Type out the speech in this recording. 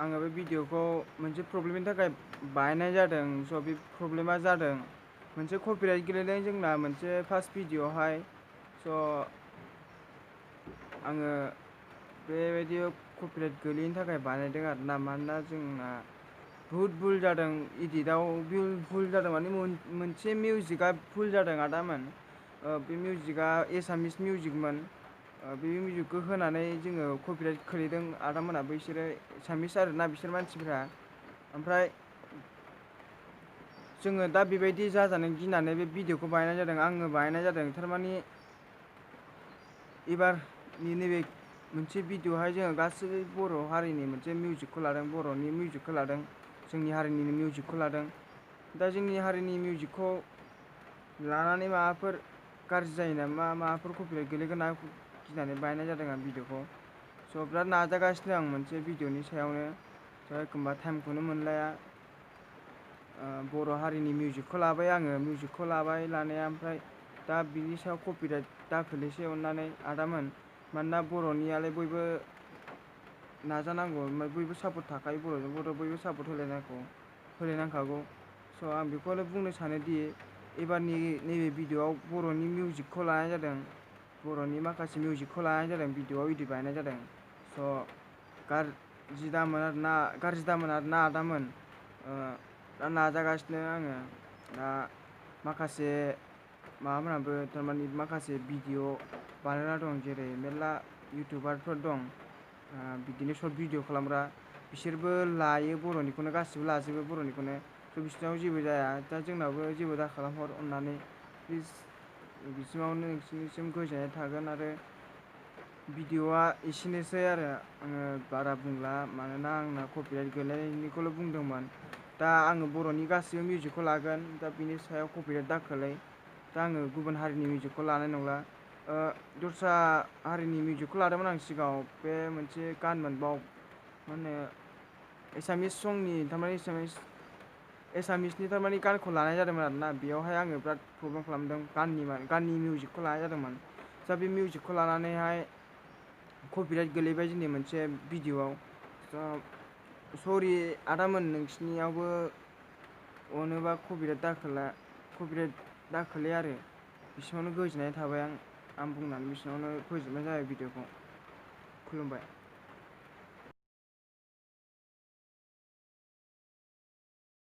आङो बे भिडिअखौ मोनसे प्रब्लेमनि थाखाय बानायनाय जादों। स' बे प्रब्लेमा जादों मोनसे कपिराइट गोलैदों जोंना मोनसे फार्स्ट भिडिअआवहाय। स' आङो बेबायदि कपिराइट गोलैयैनि थाखाय बानायदों आरोना, मानोना जोंना बुहुद भुल जादों इदिटआव भुल जादों माने मोनसे मिउजिकआ भुल जादों आदामोन। बे मिउजिकआ एसामिस मिउजिकमोन। बे मिउजिकखौ होनानै जोङो कपिराइट खोलैदों आदामोना, बैसोरो एसामिस आरोना बिसोर मानसिफ्रा। ओमफ्राय जोङो दा बेबायदि जाजानो गिनानै बे भिडिअखौ बानायनाय जादों। आङो बानायनाय जादों थारमाने एबारनि नैबे मोनसे भिडिअआवहाय जोङो गासैबो बर' हारिनि मोनसे मिउजिकखौ लादों, बर'नि मिउजिकखौ लादों, जोंनि हारिनि मिउजिकखौ लादों। दा जोंनि हारिनि मिउजिकखौ लानानै माबाफोर गाज्रि जायो नामा, माबाफोर कपिराइट गोलैगोन ना गिनानै बानायनाय जादों आं भिडिअखौ। स' बिराद नाजागासिनो आं मोनसे भिडिअनि सायावनो। स' एखमबा टाइमखौनो मोनलाया। बर' हारिनि मिउजिकखौ लाबाय आङो, मिउजिकखौ लाबाय लानाया, ओमफ्राय दा बिनि सायाव कपिराइट दाखोलैसै अननानै आदामोन। मानोना बर'नियालाय बयबो नाजानांगौ, बयबो सापर्ट थाखायो, बर'जों बर' बयबो सापर्ट होलायनांखागौ। स' आं बेखौनो बुंनो सानोदि एबारनि नैबे भिडिअआव बर'नि मिउजिकखौ लानाय जादों, बर'नि माखासे मिउजिकखौ लानाय जादों, भिडिअआव इदिट बानायनाय जादों। स' गाज्रि दामोन आरोना आदामोन। दा नाजागासिनो आङो। दा माखासे माबाफोराबो थारमाने माखासे भिडिअ बानायना दं, जेरै मेरला इउटुबारफोर दं बिदिनो सर्ट भिडिअ खालामग्रा, बिसोरबो लायो बर'निखौनो, गासिबो लाजोबो बर'निखौनो। स' बिसोरनाव जेबो जाया। दा जोंनावबो जेबो दा खालामहर अननानै प्लिज। बिसिमावनो नोंसिनिसिम गोजोननाय थागोन। आरो भिडिअआ एसेनोसै आरो आङो बारा बुंला, मानोना आंना कपिराइट गोलैनायनिखौल' बुंदोंमोन। दा आङो बर'नि गासिबो मिउजिकखौ लागोन, दा बिनि सायाव कपिराइट दाखोलै। दा आङो गुबुन हारिनि मिउजिकखौ लानाय नंला। दस्रा हारिनि मिउजिकखौ लादोंमोन आं सिगाङाव, बे मोनसे गानमोन मा होनो एसामिस संनि, थारमाने एसामिसनि थारमाने गानखौ लानाय जादोंमोन आरोना। बेयावहाय आङो बिराद प्रब्लेम खालामदों, गाननि मिउजिकखौ लानाय जादोंमोन। दा बे मिउजिकखौ लानानैहाय कपिराइट गोलैबाय जोंनि मोनसे भिडिअआव। सरि आदामोन, नोंसिनियावबो अनोबा कपिराइट दाखोलै आरो। बिसिमावनो गोजोननाय थाबाय। आं बुंनानै बिसिनावनो फोजोबनाय जाबाय भिडिअखौ। खुलुमबाय।